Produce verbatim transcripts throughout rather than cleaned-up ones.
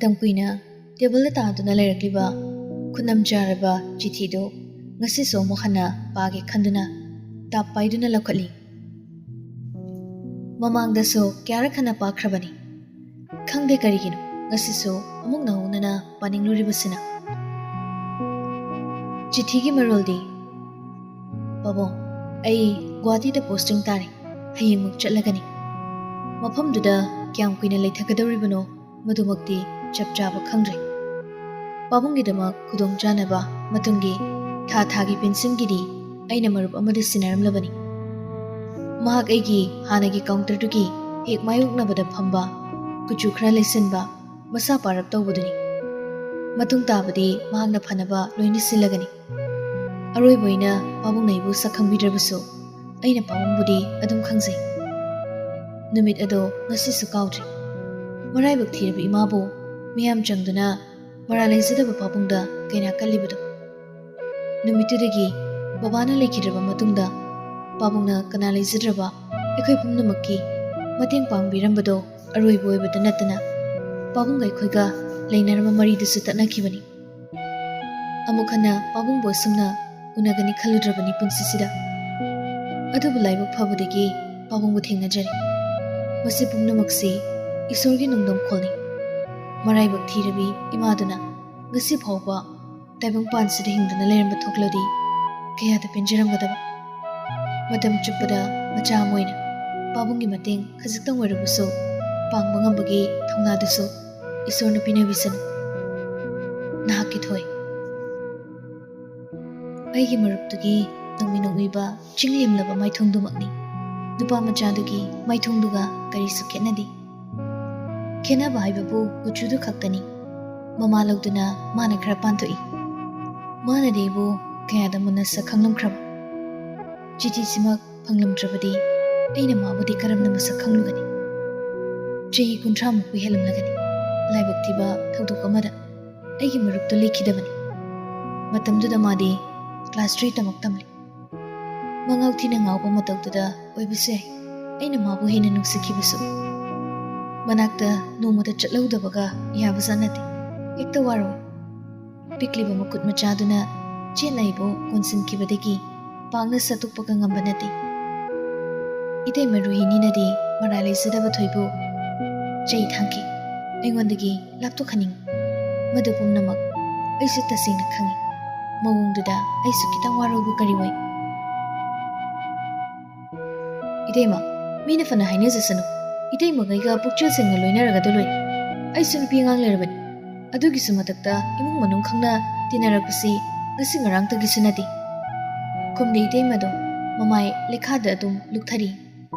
ꯃꯇꯝ ꯀꯨꯏꯅ ꯇꯦꯕꯜꯗ ꯇꯥꯗꯨꯅ ꯂꯩꯔꯛꯂꯤꯕ ꯈꯨꯅꯝ ꯆꯥꯔꯕ ꯆꯤꯊꯤꯗꯨ ꯉꯁꯤꯁꯨ ꯑꯃꯨꯛ ꯍꯟꯅ ꯄꯥꯒꯦ ꯈꯟꯗꯨꯅ ꯇꯥꯞ ꯄꯥꯏꯗꯨꯅ ꯂꯧꯈꯠꯂꯤ꯫ ꯃꯃꯥꯡꯗꯁꯨ ꯀꯌꯥꯔꯛ ꯍꯟꯅ ꯄꯥꯈ꯭ꯔꯕꯅꯤ꯫ ꯈꯪꯗꯦ ꯀꯔꯤꯒꯤꯅꯣ ꯉꯁꯤꯁꯨ ꯑꯃꯨꯛ ꯅꯧꯍꯧꯅꯅ ꯄꯥꯅꯤꯡꯂꯨꯔꯤꯕꯁꯤꯅ꯫ ꯆꯤꯊꯤꯒꯤ ꯃꯔꯣꯜꯗꯤ: "ꯄꯥꯕꯨꯡ, ꯑꯩ ꯒꯨꯋꯥꯍꯥꯇꯤꯗ ꯄꯣꯁꯇꯤꯡ ꯇꯥꯔꯦ꯫ ꯍꯌꯦꯡꯃꯛ ꯆꯠꯂꯒꯅꯤ꯫ ꯃꯐꯝꯗꯨꯗ ꯀꯌꯥꯝ ꯀꯨꯏꯅ ꯂꯩꯊꯒꯗꯧꯔꯤꯕꯅꯣ ꯃꯗꯨꯃꯛꯇꯤ ꯆꯞ ꯆꯥꯕ ꯈꯪꯗ꯭ꯔꯦ꯫ ꯄꯥꯕꯨꯡꯒꯤꯗꯃꯛ ꯈꯨꯗꯣꯡꯆꯥꯅꯕ ꯃꯇꯨꯡꯒꯤ ꯊꯥ ꯊꯥꯒꯤ ꯄꯦꯟꯁꯤꯟꯒꯤꯗꯤ ꯑꯩꯅ ꯃꯔꯨꯞ ꯑꯃꯗ ꯁꯤꯟꯅꯔꯝꯂꯕꯅꯤ꯫ ꯃꯍꯥꯛ ꯑꯩꯒꯤ ꯍꯥꯟꯅꯒꯤ ꯀꯥꯎꯟꯇꯔꯗꯨꯒꯤ ꯍꯦꯛ ꯃꯥꯌꯣꯛꯅꯕꯗ ꯐꯝꯕ, ꯀꯨꯆꯨ ꯈꯔ ꯂꯩꯁꯤꯟꯕ, ꯃꯁꯥ ꯄꯥꯔꯞ ꯇꯧꯕꯗꯨꯅꯤ꯫ ꯃꯇꯨꯡ ꯇꯥꯕꯗꯤ ꯃꯍꯥꯛꯅ ꯐꯅꯕ ꯂꯣꯏꯅ ꯁꯤꯜꯂꯒꯅꯤ꯫ ꯑꯔꯣꯏꯕ ꯑꯣꯏꯅ ꯄꯥꯕꯨꯡꯅ ꯑꯩꯕꯨ ꯁꯛ ꯈꯪꯕꯤꯗ꯭ꯔꯕꯁꯨ ꯑꯩꯅ ꯄꯥꯕꯨꯡꯕꯨꯗꯤ ꯑꯗꯨꯝ ꯈꯪꯖꯩ꯫ ꯅꯨꯃꯤꯠ ꯑꯗꯣ ꯉꯁꯤꯁꯨ ꯀꯥꯎꯗ꯭ꯔꯤ꯫ ꯃꯔꯥꯏꯕꯛ ꯊꯤꯔꯕ ꯏꯃꯥꯕꯨ ꯃꯤꯌꯥꯝ ꯆꯪꯗꯨꯅ ꯃꯔꯥ ꯂꯩꯖꯗꯕ ꯄꯥꯕꯨꯡꯗ ꯀꯩꯅꯥ ꯀꯜꯂꯤꯕꯗꯣ꯫ ꯅꯨꯃꯤꯠꯇꯨꯗꯒꯤ ꯕꯕꯥꯅ ꯂꯩꯈꯤꯗ꯭ꯔꯕ ꯃꯇꯨꯡꯗ ꯄꯥꯕꯨꯡꯅ ꯀꯅꯥ ꯂꯩꯖꯗ꯭ꯔꯕ ꯑꯩꯈꯣꯏ ꯄꯨꯝꯅꯃꯛꯀꯤ ꯃꯇꯦꯡ ꯄꯥꯡꯕꯤꯔꯝꯕꯗꯣ ꯑꯔꯣꯏꯕ ꯑꯣꯏꯕꯗ ꯅꯠꯇꯅ ꯄꯥꯕꯨꯡꯒ ꯑꯩꯈꯣꯏꯒ ꯂꯩꯅꯔꯝꯕ ꯃꯔꯤꯗꯨꯁꯨ ꯇꯠꯅꯈꯤꯕꯅꯤ꯫ ꯑꯃꯨꯛ ꯍꯟꯅ ꯄꯥꯕꯨꯡꯕꯨ ꯑꯁꯨꯝꯅ ꯎꯅꯒꯅꯤ ꯈꯜꯂꯨꯗ꯭ꯔꯕꯅꯤ ꯄꯨꯟꯁꯤꯁꯤꯗ꯫ ꯑꯗꯨꯕꯨ ꯂꯥꯏꯕꯛ ꯐꯕꯗꯒꯤ ꯄꯥꯕꯨꯡꯕꯨ ꯊꯦꯡꯅꯖꯔꯦ꯫ ꯃꯁꯤ ꯄꯨꯝꯅꯃꯛꯁꯤ ꯏꯁꯣꯔꯒꯤ ꯅꯣꯡꯗꯝꯈꯣꯜꯅꯤ꯫ ꯃꯔꯥꯏꯕꯛ ꯊꯤꯔꯕꯤ ꯏꯃꯥꯗꯨꯅ ꯉꯁꯤ ꯐꯥꯎꯕ ꯇꯥꯏꯕꯪꯄꯥꯟꯁꯤꯗ ꯍꯤꯡꯗꯨꯅ ꯂꯩꯔꯝꯕ ꯊꯣꯛꯂꯗꯤ ꯀꯌꯥꯗ ꯄꯦꯟꯖꯔꯝꯒꯗꯕ꯫ ꯃꯇꯝ ꯆꯨꯞꯄꯗ ꯃꯆꯥ ꯑꯃ ꯑꯣꯏꯅ ꯄꯥꯕꯨꯡꯒꯤ ꯃꯇꯦꯡ ꯈꯖꯤꯛꯇꯪ ꯑꯣꯏꯔꯕꯁꯨ ꯄꯥꯡꯕ ꯉꯝꯕꯒꯤ ꯊꯧꯅꯥꯗꯨꯁꯨ ꯏꯁꯣꯔꯅ ꯄꯤꯅꯕꯤꯁꯅꯨ꯫ ꯅꯍꯥꯛꯀꯤ ꯊꯣꯏ꯫ ꯑꯩꯒꯤ ꯃꯔꯨꯞꯇꯨꯒꯤ ꯅꯣꯡꯃꯤ ꯅꯣꯛꯃꯤꯕ ꯆꯤꯡꯂꯦꯝꯂꯕ ꯃꯥꯏꯊꯣꯡꯗꯨꯃꯛꯅꯤ꯫ ꯅꯨꯄꯥ ꯃꯆꯥꯗꯨꯒꯤ ꯃꯥꯏꯊꯣꯡꯗꯨꯒ ꯀꯔꯤꯁꯨ ꯈꯦꯠꯅꯗꯦ꯫ ꯈꯦꯠꯅꯕ ꯍꯥꯏꯕꯕꯨ ꯀꯨꯆꯨꯗꯨ ꯈꯛꯇꯅꯤ꯫ ꯃꯃꯥ ꯂꯧꯗꯨꯅ ꯃꯥꯅ ꯈꯔ ꯄꯥꯟꯊꯣꯛꯏ꯫ ꯃꯥꯅꯗꯤ ꯑꯩꯕꯨ ꯀꯌꯥꯗ ꯃꯨꯟꯅ ꯁꯛ ꯈꯪꯂꯝꯈ꯭ꯔꯕ꯫ ꯆꯤꯊꯤꯁꯤꯃꯛ ꯐꯪꯂꯝꯗ꯭ꯔꯕꯗꯤ ꯑꯩꯅ ꯃꯥꯕꯨꯗꯤ ꯀꯔꯝꯅ ꯃꯁꯛ ꯈꯪꯂꯨꯒꯅꯤ? ꯆꯍꯤ ꯀꯨꯟꯊ꯭ꯔꯥꯃꯨꯛꯄꯨ ꯍꯦꯜꯂꯝꯂꯒꯅꯤ꯫ ꯂꯥꯏꯕꯛ ꯊꯤꯕ ꯊꯧꯗꯣꯛ ꯑꯃꯗ ꯑꯩꯒꯤ ꯃꯔꯨꯞꯇꯨ ꯂꯩꯈꯤꯗꯕꯅꯤ꯫ ꯃꯇꯝꯗꯨꯗ ꯃꯥꯗꯤ ꯀ꯭ꯂꯥꯁ ꯊ꯭ꯔꯤ ꯇꯃꯛ ꯇꯝꯂꯤ꯫ ꯃꯉꯥꯎ ꯊꯤꯅ ꯉꯥꯎꯕ ꯃꯇꯧꯗꯨꯗ ꯑꯣꯏꯕꯁꯨ ꯌꯥꯏ ꯑꯩꯅ ꯃꯥꯕꯨ ꯍꯦꯟꯅ ꯅꯨꯡꯁꯤꯈꯤꯕꯁꯨ꯫ ꯃꯅꯥꯛꯇ ꯅꯣꯡꯃꯇ ꯆꯠꯍꯧꯗꯕꯒ ꯌꯥꯕꯖꯥꯠ ꯅꯠꯇꯦ꯫ ꯍꯦꯛꯇ ꯋꯥꯔꯣꯏ꯫ ꯄꯤꯛꯂꯤꯕ ꯃꯈꯨꯠ ꯃꯆꯥꯗꯨꯅ ꯆꯦꯠꯅ ꯑꯩꯕꯨ ꯀꯣꯟꯁꯤꯟꯈꯤꯕꯗꯒꯤ ꯄꯥꯛꯅ ꯁꯠꯇꯣꯛꯄꯒ ꯉꯝꯕ ꯅꯠꯇꯦ꯫ ꯏꯇꯩꯃ ꯔꯣꯍꯤꯅꯤꯅꯗꯤ ꯃꯔꯥꯜ ꯂꯩꯖꯗꯕ ꯊꯣꯏꯕꯨ ꯆꯩ ꯊꯥꯡꯈꯤ꯫ ꯑꯩꯉꯣꯟꯗꯒꯤ ꯂꯥꯞꯊꯣꯛꯍꯟꯅꯤꯡꯏ꯫ ꯃꯗꯨ ꯄꯨꯝꯅꯃꯛ ꯑꯩꯁꯨ ꯇꯁꯦꯡꯅ ꯈꯪꯏ꯫ ꯃꯑꯣꯡꯗꯨꯗ ꯑꯩꯁꯨ ꯈꯤꯇꯪ ꯋꯥꯔꯧꯕ ꯀꯔꯤ ꯑꯣꯏ? ꯏꯇꯩꯃ, ꯃꯤꯅ ꯐꯅ ꯍꯥꯏꯅꯖꯁꯅꯨ, ꯏꯇꯩꯃꯒꯩꯒ ꯄꯨꯛꯆꯦꯜ ꯁꯦꯡꯅ ꯂꯣꯏꯅꯔꯒꯗ ꯂꯣꯏꯔꯦ꯫ ꯑꯩꯁꯨ ꯅꯨꯄꯤ ꯑꯉꯥꯡ ꯂꯩꯔꯕꯅꯤ꯫ ꯑꯗꯨꯒꯤꯁꯨ ꯃꯊꯛꯇ ꯏꯃꯨꯡ ꯃꯅꯨꯡ ꯈꯪꯅ ꯇꯤꯟꯅꯔꯛꯄꯁꯤ ꯉꯁꯤ ꯉꯔꯥꯡꯇꯒꯤꯁꯨ ꯅꯠꯇꯦ꯫ ꯈꯨꯝꯗꯦ ꯏꯇꯩꯃꯗꯣ ꯃꯃꯥꯏ ꯂꯩꯈꯥꯗ ꯑꯗꯨꯝ ꯂꯨꯛꯊꯔꯤ꯫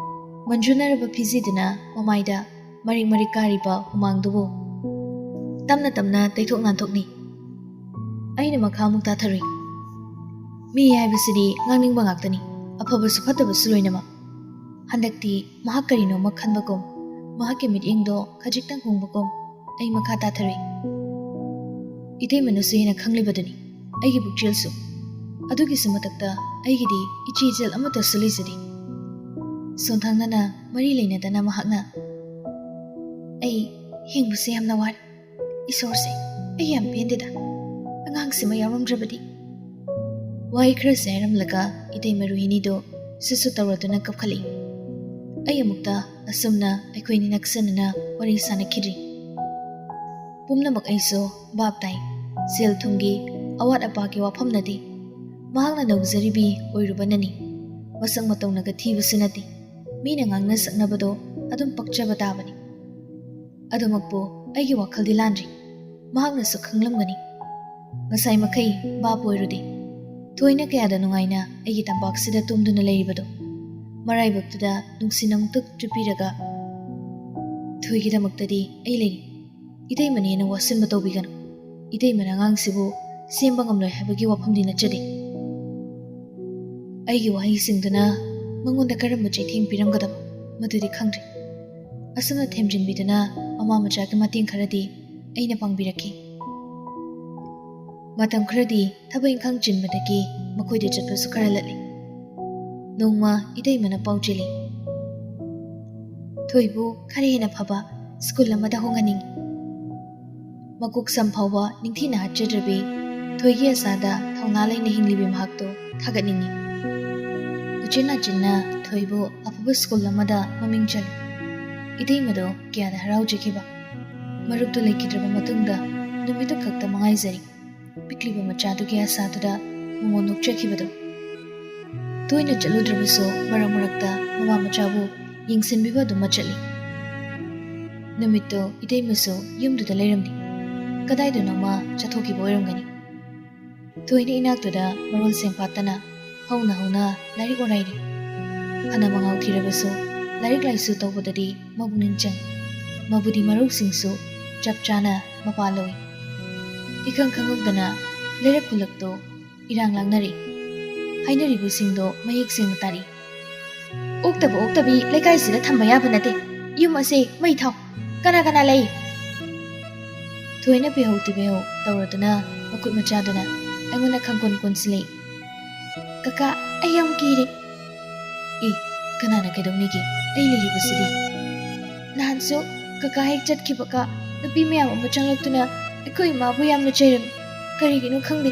ꯃꯟꯖꯨꯅꯔꯕ ꯐꯤꯖꯤꯗꯨꯅ ꯃꯃꯥꯏꯗ ꯃꯔꯤꯛ ꯃꯔꯤꯛ ꯀꯥꯔꯤꯕ ꯍꯨꯃꯥꯡꯗꯨꯕꯨ ꯇꯞꯅ ꯇꯞꯅ ꯇꯩꯊꯣꯛ ꯅꯥꯟꯊꯣꯛꯂꯤ꯫ ꯑꯩꯅ ꯃꯈꯥ ꯑꯃꯨꯛ ꯇꯥꯊꯔꯨꯏ꯫ ꯃꯤ ꯍꯥꯏꯕꯁꯤꯗꯤ ꯉꯥꯡꯅꯤꯡꯕ ꯉꯥꯛꯇꯅꯤ, ꯑꯐꯕꯁꯨ ꯐꯠꯇꯕꯁꯨ ꯂꯣꯏꯅꯃꯛ꯫ ꯍꯟꯗꯛꯇꯤ ꯃꯍꯥꯛ ꯀꯔꯤꯅꯣꯃ ꯈꯟꯕꯒꯨꯝ ꯃꯍꯥꯛꯀꯤ ꯃꯤꯠꯌꯦꯡꯗꯣ ꯈꯖꯤꯛꯇꯪ ꯍꯣꯡꯕꯒꯨꯝ ꯑꯩ ꯃꯈꯥ ꯇꯥꯊꯔꯨꯏ꯫ ꯏꯇꯩꯃꯅꯁꯨ ꯍꯦꯟꯅ ꯈꯪꯂꯤꯕꯗꯨꯅꯤ ꯑꯩꯒꯤ ꯄꯨꯛꯆꯦꯜꯁꯨ꯫ ꯑꯗꯨꯒꯤꯁꯨ ꯃꯊꯛꯇ ꯑꯩꯒꯤꯗꯤ ꯏꯆꯦ ꯏꯆꯜ ꯑꯃꯠꯇꯁꯨ ꯂꯩꯖꯗꯦ꯫ ꯁꯣꯟꯊꯥꯡꯅꯅ ꯃꯔꯤ ꯂꯩꯅꯗꯅ ꯃꯍꯥꯛꯅ, "ꯑꯩ ꯍꯤꯡꯕꯁꯦ ꯌꯥꯝꯅ ꯋꯥꯔꯦ꯫ ꯏꯁꯣꯔꯁꯦ, ꯑꯩ ꯌꯥꯝ ꯄꯦꯟꯗꯦꯗ꯫ ꯑꯉꯥꯡꯁꯤꯃ ꯌꯥꯎꯔꯝꯗ꯭ꯔꯕꯗꯤ꯫" ꯋꯥꯍꯩ ꯈꯔꯁꯦ ꯍꯥꯏꯔꯝꯂꯒ ꯏꯇꯩꯃ ꯔꯣꯍꯤꯅꯤꯗꯨ ꯁꯨꯠ ꯁꯨꯠ ꯇꯧꯔꯗꯨꯅ ꯀꯞꯈꯠꯂꯛꯏ꯫ ꯑꯩ ꯑꯃꯨꯛꯇ ꯑꯁꯨꯝꯅ ꯑꯩꯈꯣꯏꯅꯤ ꯅꯛꯁꯟꯅꯅ ꯋꯥꯔꯤ ꯁꯥꯟꯅꯈꯤꯗ꯭ꯔꯤ꯫ ꯄꯨꯝꯅꯃꯛ ꯑꯩꯁꯨ ꯚꯥꯞ ꯇꯥꯏ꯫ ꯁꯦꯜ ꯊꯨꯝꯒꯤ ꯑꯋꯥꯠ ꯑꯄꯥꯒꯤ ꯋꯥꯐꯝ ꯅꯠꯇꯦ꯫ ꯃꯍꯥꯛꯅ ꯅꯧꯖꯔꯤꯕꯤ ꯑꯣꯏꯔꯨꯕꯅꯅꯤ꯫ ꯃꯁꯛ ꯃꯇꯧꯅꯒ ꯊꯤꯕꯁꯨ ꯅꯠꯇꯦ꯫ ꯃꯤꯅ ꯉꯥꯡꯅ ꯁꯛꯅꯕꯗꯣ ꯑꯗꯨꯝ ꯄꯛꯆꯕ ꯇꯥꯕꯅꯤ꯫ ꯑꯗꯨꯃꯛꯄꯨ ꯑꯩꯒꯤ ꯋꯥꯈꯜꯗꯤ ꯂꯥꯟꯗ꯭ꯔꯤ꯫ ꯃꯍꯥꯛꯅꯁꯨ ꯈꯪꯂꯝꯒꯅꯤ꯫ ꯉꯁꯥꯏ ꯃꯈꯩ ꯚꯥꯞ ꯑꯣꯏꯔꯨꯗꯦ꯫ ꯊꯣꯏꯅ ꯀꯌꯥꯗ ꯅꯨꯡꯉꯥꯏꯅ ꯑꯩꯒꯤ ꯇꯝꯄꯥꯛꯁꯤꯗ ꯇꯨꯝꯗꯨꯅ ꯂꯩꯔꯤꯕꯗꯣ꯫ ꯃꯔꯥꯏꯕꯛꯇꯨꯗ ꯅꯨꯡꯁꯤꯅ ꯑꯃꯨꯛꯇ ꯆꯨꯞꯄꯤꯔꯒ, "ꯊꯣꯏꯒꯤꯗꯃꯛꯇꯗꯤ ꯑꯩ ꯂꯩꯔꯤ꯫ ꯏꯇꯩꯃꯅ ꯍꯦꯟꯅ ꯋꯥꯁꯤꯟꯕ ꯇꯧꯕꯤꯒꯅꯨ꯫ ꯏꯇꯩꯃꯅ ꯑꯉꯥꯡꯁꯤꯕꯨ ꯁꯦꯝꯕ ꯉꯝꯂꯣꯏ ꯍꯥꯏꯕꯒꯤ ꯋꯥꯐꯝꯗꯤ ꯅꯠꯆꯗꯦ꯫" ꯑꯩꯒꯤ ꯋꯥꯍꯩꯁꯤꯡꯗꯨꯅ ꯃꯉꯣꯟꯗ ꯀꯔꯝꯕ ꯆꯩꯊꯦꯡ ꯄꯤꯔꯝꯒꯗꯕ, ꯃꯗꯨꯗꯤ ꯈꯪꯗ꯭ꯔꯦ꯫ ꯑꯁꯨꯝꯅ ꯊꯦꯝꯖꯤꯟꯕꯤꯗꯨꯅ ꯃꯃꯥ ꯃꯆꯥꯒꯤ ꯃꯇꯦꯡ ꯈꯔꯗꯤ ꯑꯩꯅ ꯄꯥꯡꯕꯤꯔꯛꯈꯤ꯫ ꯃꯇꯝ ꯈꯔꯗꯤ ꯊꯕꯛ ꯏꯪꯈꯥꯡ ꯆꯤꯟꯕꯗꯒꯤ ꯃꯈꯣꯏꯗ ꯆꯠꯄꯁꯨ ꯈꯔ ꯂꯠꯂꯤ꯫ ꯅꯣꯡꯃ ꯏꯇꯩꯃꯅ ꯄꯥꯎ ꯆꯦꯜꯂꯤ, "ꯊꯣꯏꯕꯨ ꯈꯔ ꯍꯦꯟꯅ ꯐꯕ ꯁ꯭ꯀꯨꯜ ꯑꯃꯗ ꯍꯣꯡꯍꯟꯅꯤꯡꯏ꯫ ꯃꯀꯣꯛ ꯁꯝ ꯐꯥꯎꯕ ꯅꯤꯡꯊꯤꯅ ꯍꯥꯠꯆꯗ꯭ꯔꯕꯤ ꯊꯣꯏꯒꯤ ꯑꯁꯥꯗ ꯊꯧꯅꯥ ꯂꯩꯅ ꯍꯤꯡꯂꯤꯕꯤ ꯃꯍꯥꯛꯇꯨ ꯊꯥꯒꯠꯅꯤꯡꯏ꯫ ꯎꯆꯤꯟ ꯅꯥꯆꯤꯟꯅ ꯊꯣꯏꯕꯨ ꯑꯐꯕ ꯁ꯭ꯀꯨꯜ ꯑꯃꯗ ꯃꯃꯤꯡ ꯆꯜꯂꯤ꯫ ꯏꯇꯩꯃꯗꯣ ꯀꯌꯥꯗ ꯍꯔꯥꯎꯖꯈꯤꯕ꯫ ꯃꯔꯨꯞꯇꯨ ꯂꯩꯈꯤꯗ꯭ꯔꯕ ꯃꯇꯨꯡꯗ ꯅꯨꯃꯤꯠꯇꯨ ꯈꯛꯇ ꯃꯉꯥꯏꯖꯔꯤ꯫ ꯄꯤꯛꯂꯤꯕ ꯃꯆꯥꯗꯨꯒꯤ ꯑꯁꯥꯗꯨꯗ ꯃꯃꯣꯟ ꯅꯣꯛꯆꯈꯤꯕꯗꯨ꯫ ꯇꯣꯏꯅ ꯆꯠꯂꯨꯗ꯭ꯔꯕꯁꯨ ꯃꯔꯛ ꯃꯔꯛꯇ ꯃꯃꯥ ꯃꯆꯥꯕꯨ ꯌꯦꯡꯁꯤꯟꯕꯤꯕ ꯑꯗꯨꯃ ꯆꯠꯂꯤ꯫ ꯅꯨꯃꯤꯠꯇꯨ ꯏꯇꯩꯃꯁꯨ ꯌꯨꯝꯗꯨꯗ ꯂꯩꯔꯝꯗꯦ꯫ ꯀꯗꯥꯏꯗꯅꯣꯃ ꯆꯠꯊꯣꯛꯈꯤꯕ ꯑꯣꯏꯔꯝꯒꯅꯤ꯫ ꯊꯣꯏꯅ ꯏꯅꯥꯛꯇꯨꯗ ꯃꯔꯣꯜ ꯁꯦꯝꯐꯥꯠꯇꯅ ꯍꯧꯅ ꯍꯧꯅ ꯂꯥꯏꯔꯤꯛ ꯑꯣꯔꯥꯏꯔꯤ꯫ ꯐꯅ ꯃꯉꯥꯎ ꯊꯤꯔꯕꯁꯨ ꯂꯥꯏꯔꯤꯛ ꯂꯥꯏꯁꯨ ꯇꯧꯕꯗꯗꯤ ꯃꯄꯨꯛꯅꯤꯡ ꯆꯪꯏ꯫ ꯃꯕꯨꯗꯤ ꯃꯔꯧꯁꯤꯡꯁꯨ ꯆꯞ ꯆꯥꯅ ꯃꯄꯥ ꯂꯧꯏ꯫ ꯏꯈꯪ ꯈꯪꯍꯧꯗꯅ ꯂꯩꯔꯛ ꯈꯨꯜꯂꯛꯇꯨ ꯏꯔꯥꯡ ꯂꯥꯡꯅꯔꯤ꯫ ꯍꯥꯏꯅꯔꯤꯕꯁꯤꯡꯗꯣ ꯃꯌꯦꯛ ꯁꯦꯡꯅ ꯇꯥꯔꯤ꯫ "ꯑꯣꯛꯇꯕ ꯑꯣꯛꯇꯕꯤ ꯂꯩꯀꯥꯏꯁꯤꯗ ꯊꯝꯕ ꯌꯥꯕ ꯅꯠꯇꯦ꯫ ꯌꯨꯝ ꯑꯁꯦ ꯃꯩ ꯊꯥꯎ꯫ ꯀꯅꯥ ꯀꯅꯥ ꯂꯩ?" ꯊꯣꯏꯅ ꯄꯤꯍꯧ ꯇꯤꯕꯤꯍꯧ ꯇꯧꯔꯗꯨꯅ ꯃꯈꯨꯠ ꯃꯆꯥꯗꯨꯅ ꯑꯩꯉꯣꯟꯗ ꯈꯪꯀꯣꯟ ꯀꯣꯟꯁꯤꯜꯂꯤ꯫ "ꯀꯀꯥ, ꯑꯩ ꯌꯥꯝ ꯀꯤꯔꯦ꯫" "ꯑꯦ, ꯀꯅꯥꯅ ꯀꯩꯗꯧꯅꯤꯒꯦ? ꯑꯩ ꯂꯩꯔꯤꯕꯁꯤꯗꯤ꯫" "ꯅꯍꯥꯟꯁꯨ ꯀꯀꯥ ꯍꯦꯛ ꯆꯠꯈꯤꯕꯒ ꯅꯨꯄꯤ ꯃꯌꯥꯝ ꯑꯃ ꯆꯪꯂꯛꯇꯨꯅ ꯑꯩꯈꯣꯏ ꯏꯃꯥꯕꯨ ꯌꯥꯝꯅ ꯆꯩꯔꯝꯃꯤ꯫ ꯀꯔꯤꯒꯤꯅꯣ ꯈꯪꯗꯦ꯫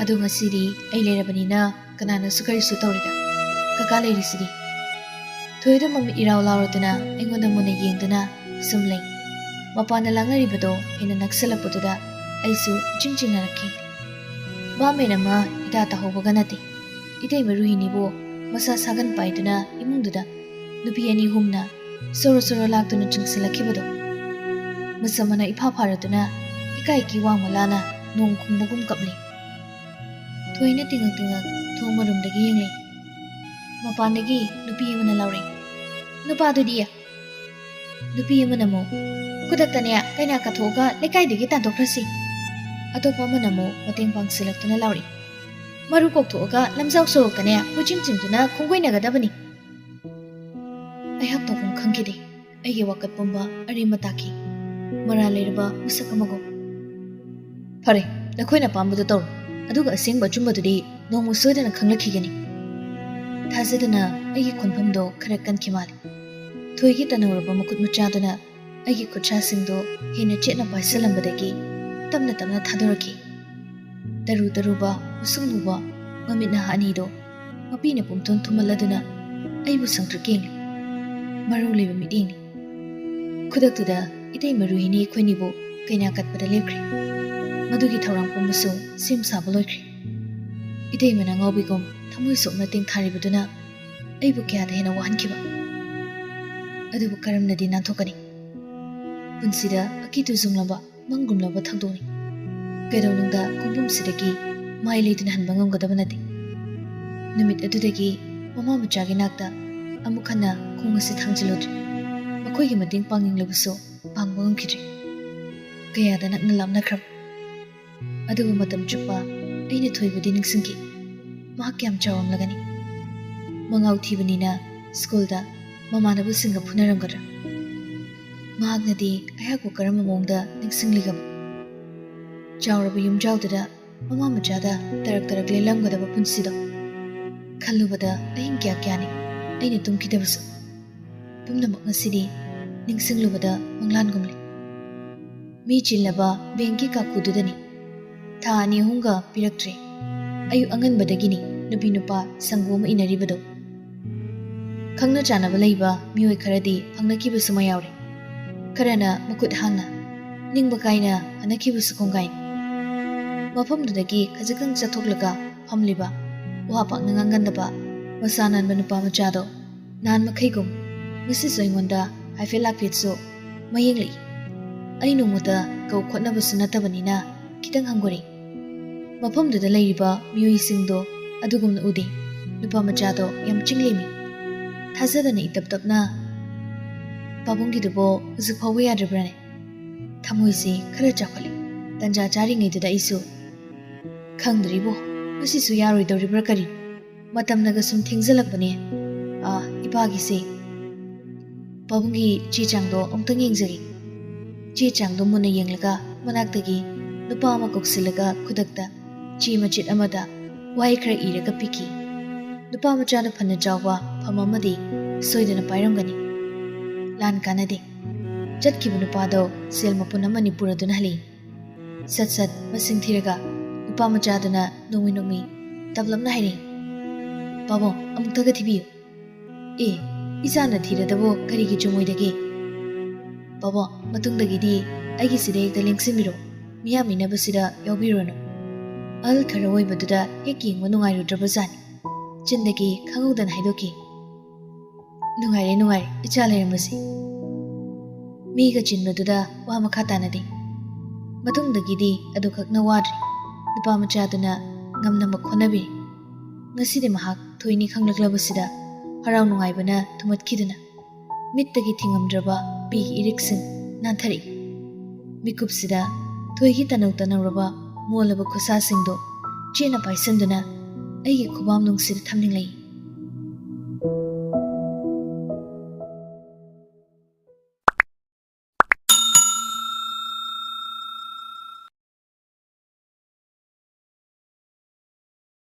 ꯑꯗꯣ ꯉꯁꯤꯗꯤ ꯑꯩ ꯂꯩꯔꯕꯅꯤꯅ ꯀꯅꯥꯅꯁꯨ ꯀꯔꯤꯁꯨ ꯇꯧꯔꯣꯏꯗ꯫ ꯀꯀꯥ ꯂꯩꯔꯤꯁꯤꯗꯤ꯫" ꯊꯣꯏꯗꯣ ꯃꯃꯤꯠ ꯏꯔꯥꯎ ꯂꯥꯎꯔꯗꯨꯅ ꯑꯩꯉꯣꯟꯗ ꯃꯨꯟꯅ ꯌꯦꯡꯗꯨꯅ ꯁꯨꯝ ꯂꯩ꯫ ꯃꯄꯥꯟꯗ ꯂꯥꯡꯅꯔꯤꯕꯗꯣ ꯍꯦꯟꯅ ꯅꯛꯁꯜꯂꯛꯄꯗꯨꯗ ꯑꯩꯁꯨ ꯏꯆꯤꯡ ꯆꯤꯡꯅꯔꯛꯈꯤ꯫ ꯚꯥꯞꯃꯦꯟ ꯑꯃ ꯏꯇꯥ ꯇꯥꯍꯧꯕꯒ ꯅꯠꯇꯦ꯫ ꯏꯇꯩꯃ ꯔꯨꯍꯤꯅꯤꯕꯨ ꯃꯁꯥ ꯁꯥꯒꯟ ꯄꯥꯏꯗꯨꯅ ꯏꯃꯨꯡꯗꯨꯗ ꯅꯨꯄꯤ ꯑꯅꯤ ꯑꯍꯨꯝꯅ ꯁꯣꯔꯣ ꯁꯣꯔꯣ ꯂꯥꯛꯇꯨꯅ ꯆꯤꯡꯁꯤꯜꯂꯛꯈꯤꯕꯗꯣ꯫ ꯃꯁꯝ ꯃꯅꯥ ꯏꯐꯥ ꯐꯥꯔꯗꯨꯅ ꯏꯀꯥꯏ ꯀꯤ ꯋꯥꯡꯃ ꯂꯥꯅ ꯅꯣꯡ ꯈꯣꯡꯕꯒꯨꯝ ꯀꯞꯂꯤ꯫ ꯊꯣꯏꯅ ꯇꯤꯡꯉꯛ ꯇꯤꯡꯉꯛ ꯊꯣꯡ ꯃꯔꯨꯝꯗꯒꯤ ꯌꯦꯡꯂꯛꯏ꯫ ꯃꯄꯥꯟꯗꯒꯤ ꯅꯨꯄꯤ ꯑꯃꯅ ꯂꯥꯎꯔꯛꯏ, "ꯅꯨꯄꯥꯗꯨꯗꯤ?" ꯅꯨꯄꯤ ꯑꯃꯅ ꯑꯃꯨꯛ, "ꯈꯨꯗꯛꯇꯅꯦ ꯀꯩꯅꯥ ꯀꯠꯊꯣꯛꯑꯒ ꯂꯩꯀꯥꯏꯗꯒꯤ ꯇꯥꯟꯊꯣꯛꯈ꯭ꯔꯁꯤ꯫" ꯑꯇꯣꯞꯄ ꯑꯃꯅ ꯑꯃꯨꯛ ꯃꯇꯦꯡ ꯄꯥꯡꯁꯤꯜꯂꯛꯇꯨꯅ ꯂꯥꯎꯔꯛꯏ, "ꯃꯔꯨ ꯀꯣꯛꯊꯣꯛꯑꯒ ꯂꯝꯖꯥꯎ ꯁꯣꯔꯣꯛꯇꯅꯦ ꯀꯣꯏꯆꯤꯡ ꯆꯤꯡꯗꯨꯅ ꯈꯣꯡꯒꯣꯏꯅꯒꯗꯕꯅꯤ꯫" ꯑꯩꯍꯥꯛ ꯇꯧꯐꯝ ꯈꯪꯈꯤꯗꯦ꯫ ꯑꯩꯒꯤ ꯋꯥꯀꯠ ꯄꯨꯝꯕ ꯑꯔꯦꯝꯕ ꯇꯥꯈꯤ꯫ ꯃꯔꯥꯜ ꯂꯩꯔꯕ ꯃꯁꯛ ꯑꯃꯒꯨꯝ꯫ "ꯐꯔꯦ, ꯅꯈꯣꯏꯅ ꯑꯄꯥꯝꯕꯗꯨ ꯇꯧꯔꯣ, ꯑꯗꯨꯒ ꯑꯁꯦꯡꯕ ꯑꯆꯨꯝꯕꯗꯨꯗꯤ ꯅꯣꯡꯃ ꯁꯣꯏꯗꯅ ꯈꯪꯂꯛꯈꯤꯒꯅꯤ꯫" ꯊꯥꯖꯗꯅ ꯑꯩꯒꯤ ꯈꯣꯟꯐꯝꯗꯣ ꯈꯔ ꯀꯟꯈꯤ ꯃꯥꯜꯂꯤ꯫ ꯊꯣꯏꯒꯤ ꯇꯅꯧꯔꯕ ꯃꯈꯨꯠ ꯃꯆꯥꯗꯨꯅ ꯑꯩꯒꯤ ꯈꯨꯠꯁꯥꯁꯤꯡꯗꯨ ꯍꯦꯟꯅ ꯆꯦꯠꯅ ꯄꯥꯏꯁꯜꯂꯝꯕꯗꯒꯤ ꯇꯞꯅ ꯇꯞꯅ ꯊꯥꯗꯣꯔꯛꯈꯤ꯫ ꯇꯔꯨ ꯇꯔꯨꯕ, ꯃꯨꯁꯨꯛ ꯃꯨꯕ, ꯃꯃꯤꯠ ꯅꯍꯥ ꯑꯅꯤꯗꯣ ꯃꯄꯤꯅ ꯄꯨꯝꯊꯨꯝ ꯊꯨꯝꯍꯜꯂꯗꯨꯅ ꯑꯩꯕꯨ ꯁꯪꯇ꯭ꯔꯤꯛ ꯌꯦꯡꯂꯤ꯫ ꯃꯔꯧ ꯂꯩꯕ ꯃꯤꯠꯌꯦꯡꯅꯤ꯫ ꯈꯨꯗꯛꯇꯨꯗ ꯏꯇꯩꯃ ꯔꯨꯍꯤꯅꯤ ꯑꯩꯈꯣꯏꯅꯤꯕꯨ ꯀꯩꯅꯥ ꯀꯠꯄꯗ ꯂꯦꯞꯈ꯭ꯔꯦ꯫ ꯃꯗꯨꯒꯤ ꯊꯧꯔꯥꯡ ꯄꯨꯝꯕꯁꯨ ꯁꯦꯝ ꯁꯥꯕ ꯂꯣꯏꯈ꯭ꯔꯦ꯫ ꯏꯇꯩꯃꯅ ꯑꯉꯥꯎꯕꯤꯒꯨꯝ ꯊꯃꯣꯏ ꯁꯣꯛꯅ ꯇꯦꯡꯊꯥꯔꯤꯕꯗꯨꯅ ꯑꯩꯕꯨ ꯀꯌꯥꯗ ꯍꯦꯟꯅ ꯋꯥꯍꯟꯈꯤꯕ꯫ ꯑꯗꯨꯕꯨ ꯀꯔꯝꯅꯗꯤ ꯅꯥꯟꯊꯣꯛꯀꯅꯤ? ꯄꯨꯟꯁꯤꯗ ꯑꯀꯤ ꯇꯨꯖꯨꯡꯂꯕ ꯃꯪꯒꯨꯝꯂꯕ ꯊꯧꯗꯣꯛꯅꯤ꯫ ꯀꯩꯗꯧꯅꯨꯡꯗ ꯈꯣꯡꯕꯨꯝꯁꯤꯗꯒꯤ ꯃꯥꯏ ꯂꯩꯗꯨꯅ ꯍꯟꯕ ꯉꯝꯒꯗꯕ ꯅꯠꯇꯦ꯫ ꯅꯨꯃꯤꯠ ꯑꯗꯨꯗꯒꯤ ꯃꯃꯥ ꯃꯆꯥꯒꯤ ꯅꯥꯛꯇ ꯑꯃꯨꯛ ꯍꯟꯅ ꯈꯣꯡ ꯑꯁꯤ ꯊꯥꯡꯖꯤꯜꯂꯨꯗ꯭ꯔꯦ꯫ ꯃꯈꯣꯏꯒꯤ ꯃꯇꯦꯡ ꯄꯥꯡꯅꯤꯡꯂꯕꯁꯨ ꯄꯥꯡꯕ ꯉꯝꯈꯤꯗ꯭ꯔꯦ꯫ ꯀꯌꯥꯗ ꯅꯛꯅ ꯂꯥꯞꯅꯈ꯭ꯔꯕ꯫ ꯑꯗꯨꯕꯨ ꯃꯇꯝ ꯆꯨꯞꯄ ꯑꯩꯅ ꯊꯣꯏꯕꯨꯗꯤ ꯅꯤꯡꯁꯤꯡꯈꯤ꯫ ꯃꯍꯥꯛ ꯀꯌꯥꯝ ꯆꯥꯎꯔꯝꯂꯒꯅꯤ? ꯃꯉꯥꯎ ꯊꯤꯕꯅꯤꯅ ꯁ꯭ꯀꯨꯜꯗ ꯃꯃꯥꯟꯅꯕꯁꯤꯡꯒ ꯐꯨꯅꯔꯝꯒꯗ꯭ꯔꯥ? ꯃꯍꯥꯛꯅꯗꯤ ꯑꯩꯍꯥꯛꯄꯨ ꯀꯔꯝꯕ ꯃꯑꯣꯡꯗ ꯅꯤꯡꯁꯤꯡꯂꯤꯒꯕ? ꯆꯥꯎꯔꯕ ꯌꯨꯝꯖꯥꯎꯗꯨꯗ ꯃꯃꯥ ꯃꯆꯥꯗ ꯇꯔꯛ ꯇꯔꯛ ꯂꯦꯜꯂꯝꯒꯗꯕ ꯄꯨꯟꯁꯤꯗꯣ ꯈꯜꯂꯨꯕꯗ ꯑꯍꯤꯡ ꯀꯌꯥ ꯀꯌꯥꯅꯤ ꯑꯩꯅ ꯇꯨꯝꯈꯤꯗꯕꯁꯨ꯫ ꯄꯨꯝꯅꯃꯛ ꯉꯁꯤꯗꯤ ꯅꯤꯡꯁꯤꯡꯂꯨꯕꯗ ꯃꯪꯂꯥꯟꯒꯨꯝꯂꯦ꯫ ꯃꯤ ꯆꯤꯜꯂꯕ ꯕꯦꯡꯛꯀꯤ ꯀꯥꯈꯨꯗꯨꯗꯅꯤ꯫ ꯊꯥ ꯑꯅꯤ ꯑꯍꯨꯝꯒ ꯄꯤꯔꯛꯇ꯭ꯔꯦ꯫ ꯑꯌꯨꯛ ꯑꯉꯟꯕꯗꯒꯤꯅꯤ ꯅꯨꯄꯤ ꯅꯨꯄꯥ ꯁꯪꯒꯨ ꯑꯃ ꯏꯟꯅꯔꯤꯕꯗꯣ꯫ ꯈꯪꯅ ꯆꯥꯟꯅꯕ ꯂꯩꯕ ꯃꯤꯑꯣꯏ ꯈꯔꯗꯤ ꯐꯪꯅꯈꯤꯕꯁꯨ ꯃꯌꯥꯎꯔꯦ꯫ ꯈꯔꯅ ꯃꯈꯨꯠ ꯍꯥꯡꯅ, ꯅꯤꯡꯕ ꯀꯥꯏꯅ ꯍꯟꯅꯈꯤꯕꯁꯨ ꯀꯣꯡꯒꯥꯏꯅꯤ꯫ ꯃꯐꯝꯗꯨꯗꯒꯤ ꯈꯖꯤꯛꯇꯪ ꯆꯠꯊꯣꯛꯂꯒ ꯐꯝꯂꯤꯕ ꯋꯥ ꯄꯥꯛꯅ ꯉꯥꯡꯒꯟꯗꯕ ꯃꯁꯥ ꯅꯥꯟꯕ ꯅꯨꯄꯥ ꯃꯆꯥꯗꯣ ꯅꯍꯥꯟ ꯃꯈꯩꯒꯨꯝ ꯉꯁꯤꯁꯨ ꯑꯩꯉꯣꯟꯗ ꯍꯥꯏꯐꯦꯠ ꯂꯥꯛꯐꯦꯠꯁꯨ ꯃꯌꯦꯡꯂꯛꯏ꯫ ꯑꯩ ꯅꯣꯡꯃꯇ ꯀꯧ ꯈꯣꯠꯅꯕꯁꯨ ꯅꯠꯇꯕꯅꯤꯅ ꯈꯤꯇꯪ ꯍꯪꯒꯣꯔꯤ꯫ ꯃꯐꯝꯗꯨꯗ ꯂꯩꯔꯤꯕ ꯃꯤꯑꯣꯏꯁꯤꯡꯗꯣ ꯑꯗꯨꯒꯨꯝꯅ ꯎꯗꯦ꯫ ꯅꯨꯄꯥ ꯃꯆꯥꯗꯣ ꯌꯥꯝ ꯆꯤꯡꯂꯦꯝꯃꯤ꯫ ꯊꯥꯖꯗꯅ ꯏꯇꯞ ꯇꯞꯅ "ꯄꯥꯕꯨꯡꯒꯤꯗꯨꯕꯣ ꯍꯧꯖꯤꯛ ꯐꯥꯎꯕ ꯌꯥꯗ꯭ꯔꯤꯕ꯭ꯔꯥꯅꯦ?" ꯊꯃꯣꯏꯁꯦ ꯈꯔ ꯆꯥꯎꯈꯠꯂꯤ꯫ ꯇꯟꯖꯥ ꯆꯥꯔꯤꯉꯩꯗꯨꯗ ꯑꯩꯁꯨ, "ꯈꯪꯗ꯭ꯔꯤꯕꯣ, ꯉꯁꯤꯁꯨ ꯌꯥꯔꯣꯏꯗꯧꯔꯤꯕ꯭ꯔꯥ ꯀꯔꯤ? ꯃꯇꯝꯅꯒ ꯁꯨꯝ ꯊꯦꯡꯖꯤꯜꯂꯛꯄꯅꯦ꯫ ꯑꯥ, ꯏꯄꯥꯒꯤꯁꯦ꯫ ꯄꯥꯕꯨꯡꯒꯤ ꯆꯦ ꯆꯥꯡꯗꯣ ꯑꯃꯨꯛꯇꯪ ꯌꯦꯡꯖꯒꯦ꯫" ꯆꯦ ꯆꯥꯡꯗꯣ ꯃꯨꯟꯅ ꯌꯦꯡꯂꯒ ꯃꯅꯥꯛꯇꯒꯤ ꯅꯨꯄꯥ ꯑꯃ ꯀꯧꯁꯤꯜꯂꯒ ꯈꯨꯗꯛꯇ ꯆꯦ ꯃꯆꯦꯠ ꯑꯃꯗ ꯋꯥꯍꯩ ꯈꯔ ꯏꯔꯒ ꯄꯤꯈꯤ꯫ ꯅꯨꯄꯥ ꯃꯆꯥꯗꯣ ꯐꯅ ꯆꯥꯎꯕ ꯐꯝ ꯑꯃꯗꯤ ꯁꯣꯏꯗꯅ ꯄꯥꯏꯔꯝꯒꯅꯤ꯫ ꯂꯥꯟ ꯀꯥꯟꯅꯗꯦ꯫ ꯆꯠꯈꯤꯕ ꯅꯨꯄꯥꯗꯣ ꯁꯦꯜ ꯃꯄꯨꯟ ꯑꯃꯅꯤ ꯄꯨꯔꯗꯨꯅ ꯍꯜꯂꯛꯏ꯫ ꯁꯠ ꯁꯠ ꯃꯁꯤꯡ ꯊꯤꯔꯒ ꯅꯨꯄꯥ ꯃꯆꯥꯗꯨꯅ ꯅꯣꯡꯃꯤ ꯅꯣꯡꯃꯤ ꯇꯞꯂꯞꯅ ꯍꯥꯏꯔꯛꯏ, "ꯄꯥꯕꯨꯡ, ꯑꯃꯨꯛꯇꯒ ꯊꯤꯕꯤꯌꯨ꯫" "ꯑꯦ, ꯏꯆꯥꯅ ꯊꯤꯔꯗꯕꯨ ꯀꯔꯤꯒꯤ ꯆꯨꯝꯃꯣꯏꯗꯒꯦ? ꯄꯥꯕꯨꯡ, ꯃꯇꯨꯡꯗꯒꯤꯗꯤ ꯑꯩꯒꯤꯁꯤꯗ ꯍꯦꯛꯇ ꯂꯦꯡꯁꯤꯟꯕꯤꯔꯣ꯫ ꯃꯤꯌꯥꯝ ꯏꯟꯅꯕꯁꯤꯗ ꯌꯥꯎꯕꯤꯔꯨꯔꯅꯨ꯫" ꯑꯍꯜ ꯈꯔ ꯑꯣꯏꯕꯗꯨꯗ ꯍꯦꯛ ꯌꯦꯡꯕ ꯅꯨꯡꯉꯥꯏꯔꯨꯗ꯭ꯔꯕꯖꯥꯠꯅꯤ꯫ ꯆꯤꯟꯗꯒꯤ ꯈꯪꯍꯧꯗꯅ ꯍꯥꯏꯗꯣꯛꯈꯤ, "ꯅꯨꯡꯉꯥꯏꯔꯦ, ꯅꯨꯡꯉꯥꯏꯔꯦ ꯏꯆꯥ ꯂꯩꯔꯝꯕꯁꯦ꯫" ꯃꯤꯒ ꯆꯤꯟꯕꯗꯨꯗ ꯋꯥ ꯃꯈꯥ ꯇꯥꯅꯗꯦ꯫ ꯃꯇꯨꯡꯗꯒꯤꯗꯤ ꯑꯗꯨꯈꯛꯅ ꯋꯥꯗ꯭ꯔꯦ꯫ ꯅꯨꯄꯥ ꯃꯆꯥꯗꯨꯅ ꯉꯝꯅꯃꯛ ꯍꯣꯠꯅꯕꯤꯔꯤ꯫ ꯉꯁꯤꯗꯤ ꯃꯍꯥꯛ ꯊꯣꯏꯅꯤ ꯈꯪꯂꯛꯂꯕꯁꯤꯗ ꯍꯔꯥꯎ ꯅꯨꯡꯉꯥꯏꯕꯅ ꯊꯨꯝꯍꯠꯈꯤꯗꯨꯅ ꯃꯤꯠꯇꯒꯤ ꯊꯤꯡꯉꯝꯗ꯭ꯔꯕ ꯄꯤꯒꯤ ꯏꯔꯤꯛꯁꯤꯡ ꯅꯥꯟꯊꯔꯛꯏ꯫ ꯃꯤꯀꯨꯞꯁꯤꯗ ꯊꯣꯏꯒꯤ ꯇꯅꯧ ꯇꯅꯧꯔꯕ ꯃꯣꯜꯂꯕ ꯈꯨꯠꯁꯥꯁꯤꯡꯗꯨ ꯆꯦꯠꯅ ꯄꯥꯏꯁꯤꯟꯗꯨꯅ ꯑꯩꯒꯤ ꯈꯨꯕꯥꯝꯅꯨꯡꯁꯤꯗ ꯊꯝꯅꯤꯡꯂꯛꯏ꯫